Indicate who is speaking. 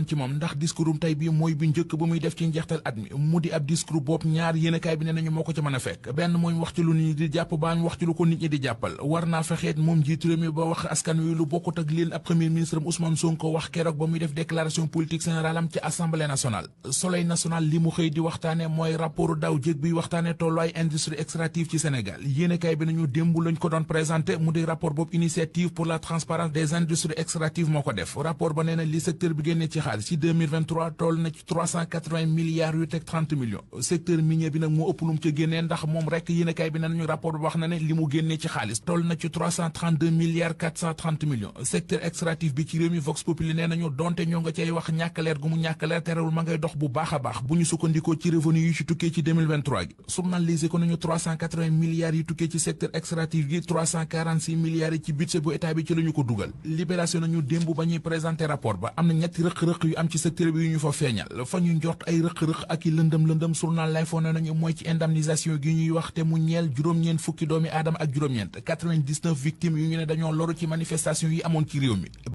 Speaker 1: ci moom ndax discours tey bi mooy bu njëkk ba muy def ci njeextal at mi mu di ab discours bopp ñaar yéenekaay bi ne nañu moo ko ci mën a fekk benn mooy wax ci lu nit ñi di jàpp baa ñu wax ci lu ko nit ñi di jàppal war naa fexeet moom njiitu réew mi ba wax askan wi lu bokkut ak leen ab premier ministre Ousmane Sonko wax keroog ba muy def déclaration politique générale am ci assemblée nationale. Soleil national li mu xëy di waxtaane mooy rapport daaw jéeg bi waxtaane tolluwaay industrie extractive ci Sénégal yéenekaay bi nañu démb lañ ko doon présenté mu di rapport boobu initiative pour la transparence des industries extractives moo ko def rapport ba nee na li secteur bi génnee ci xaalis ci 2023 toll na ci 380 milliards yu teg 30 millions secteur minier bi nag moo ëpp lu mu ca génnee ndax moom rek yéenekaay bi nañu rapport bi wax na ne li mu génnee ci xaalis toll na ci 332 milliards 430 millions secteur extractif bi ci réew mi Vox Populi nee nañu donte ñoo nga cay wax ñàkk leer gu mu ñàkk leer terewul ma ngay dox bu baax a baax bu ñu sukkandikoo ci revenu yi ci tukkee ci 2023 gi journalisé ko nañu 380 milliards yi tukkee ci secteur extractif gi 346 milliards yi ci budget bu état bi ci la ñu ko dugal libération nañu démb ba ñuy présenté rapport ba am na ñetti rëq-rëq yu am ci secteur bi yu ñu fa feeñal fa ñu njort ay rëq-rëq ak i lëndëm journal lay foo ne nañu mooy ci indemnisation gi ñuy wax te mu ñeel juróom-ñeent fukki doomi aadama ak juróom-ñeent 99 victimes yu ñu ne dañoo loru ci manifestation yi amoon ci réew mi